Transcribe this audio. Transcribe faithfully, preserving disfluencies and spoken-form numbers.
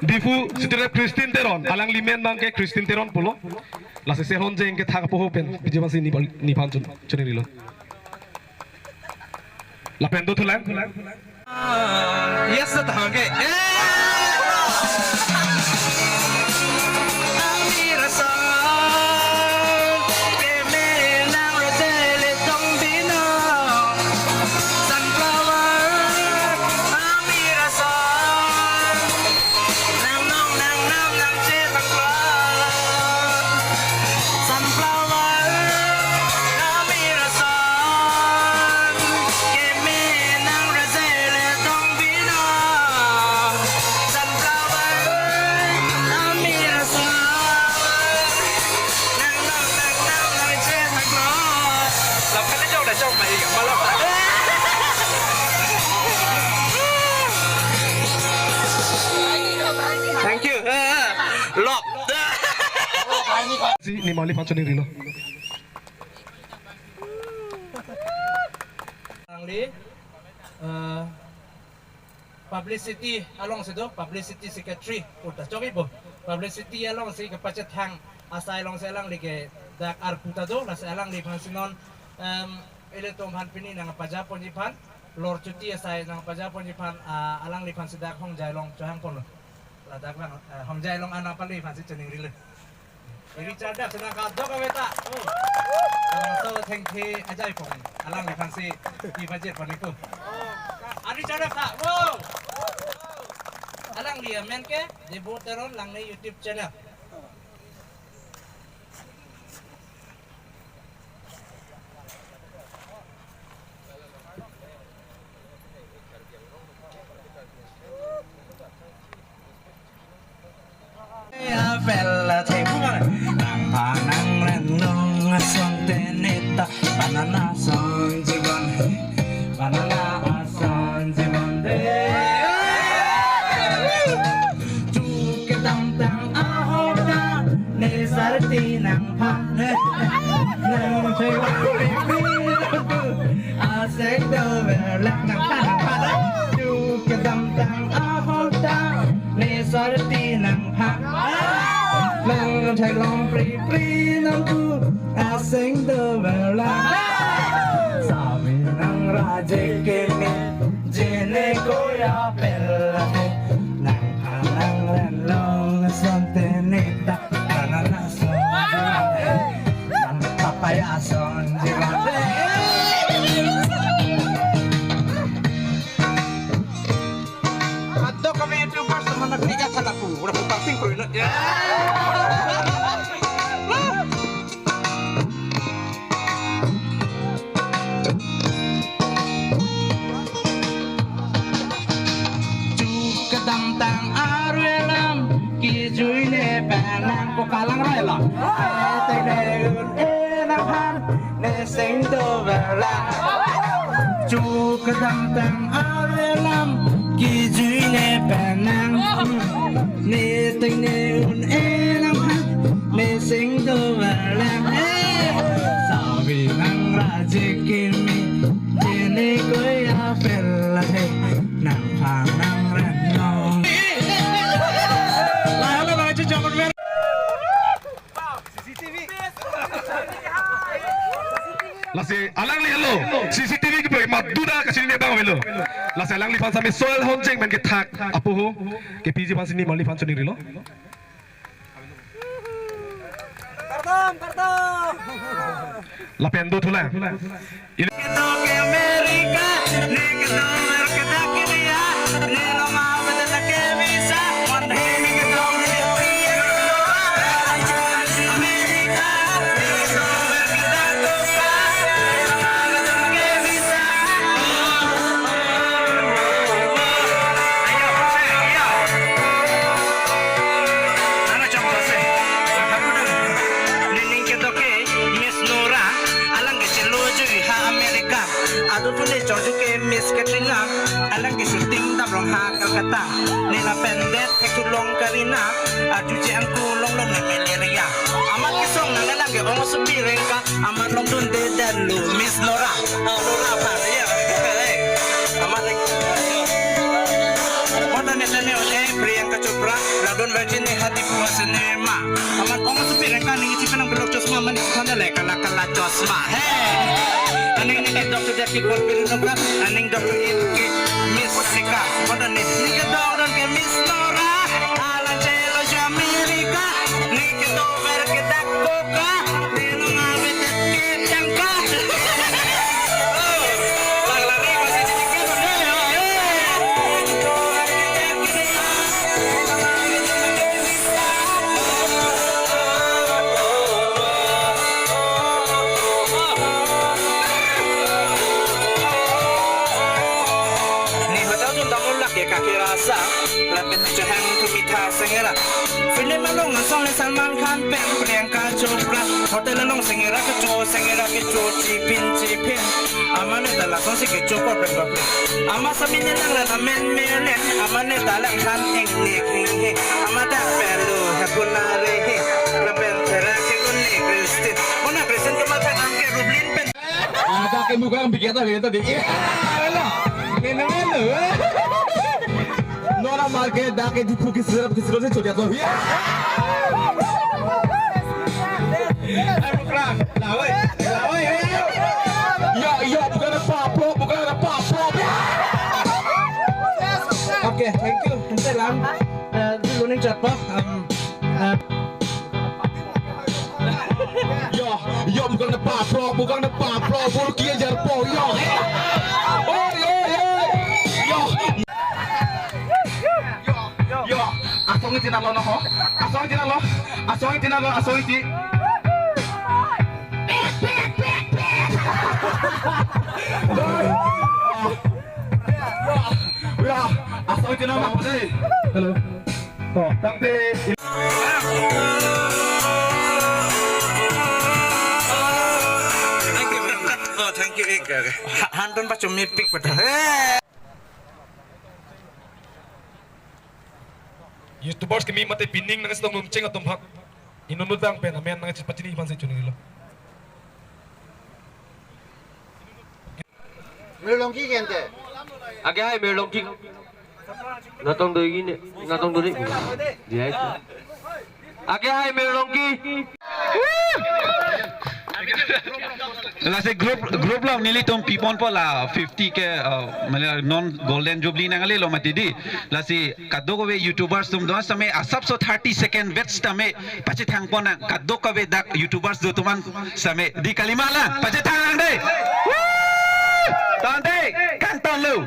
Diphu City Rep Christine Teron, alangli men abang ke Christine Teron pulo. Lasi Sel Honjeng kethak apo pen P G Bansi ne, nephan chun, chunirilo. Lapen dothulang. Yes, okay. Sunflower, amir ason, keme nang rajai le tong bino. Sunflower, amir ason, nang nang nang nang nang che thaklo. Lap kali jong da jong mai ga malap. Thank you. Lok. Si Nimarli aphan chunirilo. Alangli, eh, publicity alongsi do, publicity secretary, uta choki bo. Publicity alongsi kepachethang asai alongsi alangli ke dak arpu ta do, lasi alangliphan si non, em, ilitum aphan pini nangpajaponji aphan, lorchuti asai nangpajaponji aphan, ah, alangliphansi dak hongjai along chohangponlo. Ladak abang, eh, hongjai along anapali aphansi chuningrilo. Richard Dap senang kadok kave ta. Oh. Alangso thengthe ajai pon. Alangliphansi kepajirpon ikpo. Ah, Richard Dap ta. Wow. Alangli amen ke Debo Teron Langnei YouTube channel. Apel thek nang pha nang ren nong asonte neta banana ason jibon, banana ason jibon de. Chu kedamtang ahok ta ne sarti nang pha ne nang thek asek dover lak nang pha nang pha. Chu kedamtang ahok ta ne sarti nang pha. Nang theklong pri pri nang tu aseng dover lak. Sabi nang raje keme jene koya pel nang pha nang ren long asonte neta banana ason jibon, nang papaya ason jibon. Kadok kami YouTubers teman nak nikah sana pu, udah putang singkro ini. Ya. Chu kedamtang arve alam kejui ne pen nang ko kalang rai lo. Te ne un e nang phan ne seng dover lak. Chu kedamtang arve alam kejui ne pen nang ne teng ne un e nang phan ne seng dover lak. Sabi nang raje keme jene koya pel he nang pha nang ren nong. Lasi alangli helo, C C T V keprek maduda kachini ne bang avelo. Lasi alangliphan sami Sel Honjeng men kethak apo ho, ke P G Bansi Nimarli aphan chuningrilo. Kardom, kardom. Lapen dothulang. Nining ketok ke Miss Nora, alang ke chelo jui ha America. Ado tu le chorju ke Miss Katrina, alang ke shooting dam rong ha Kolkata. Ne lapen det ke tu long Karina, aju je angku long long ne malaria. Amat kesong nang alang ke ong supi rengka, amat longdunde dan lo Miss Nora. Ah, Nora par ya. Amat reng. Kota ne tane ole Priyanka Chopra, ladon virgin ne hadi pua cinema. Amat ong supi rengka ning isi penang belok chosma mani sana le kala kala chosma. Hey. Aning ning Doctor Jackie Paul Pirinopra, aning Doctor It ke Miss Sika. Kota ne ning ke Doctor ke Miss Nora. Alang chelo si Amerika. Ning ke Dover ke Dakoka. Ning nang abetet ke Jangka. Oh. Lang lari masih jadi kero. Hey, hey. Ne hotel jun damul lake kake rasa, lapen chehang tu mitha sengera. Film along asong le Salman Khan pen Priyanka Chopra, hotel along sengera kecho, sengera kecho, chipin chipin. Amat ne ta lason si kecho ko prek prek. Amat samin ne lang la amen melen, amat ne ta lang khan eng ne kring he. Amat ta pelu he puna re he. Lapen thera ke kun ne Christian. Mona Christian ke mata kam ke Rublin pen. Ada ke muka yang bikin tadi tadi. Iya, lo. Ini lo. Nora market dak ke Diphu ke sirap ke sirap si chot jatuh. Iya. Ayo, Frank. Lawai. Lawai. Iya, iya, bukan apa-apa, bukan apa-apa. Okay, thank you. Ante lang. Eh, dulu ning chat po. Um, eh. Yo, yo, bukan apa-apa, bukan apa-apa, burki ajar po, yo. Oh, yo, yo. Yo. Yo, asong iti nalo no ho. Asong iti nalo. Asong iti nalo, asong iti. Ya, asong iti nalo, apa sih? Hello. Oh, tangte. Thank you, thank you. Oh, thank you, ik, okay. Ha-, hantun pachumi pik betul. Hey! YouTubers kemi mate pining nang sitong nung cheng atum hak. Inunu dang pen amen nang chit pachini pansi chunilo. Mirlongki gente. Ake hai Mirlongki. Natong doi gini, natong doi. Dia itu. Ake hai Mirlongki. Lasi group, group along nelitum pipon po la fifty K, uh, mane non golden jubilee nanglelo mati di. Lasi kadokave YouTubers atum do same asapso thirty second wait sitame pachethang pon nang kadokave dak YouTubers do atum an same di kalima la pachethang nang de. Woo! Tangte, kangtonlo.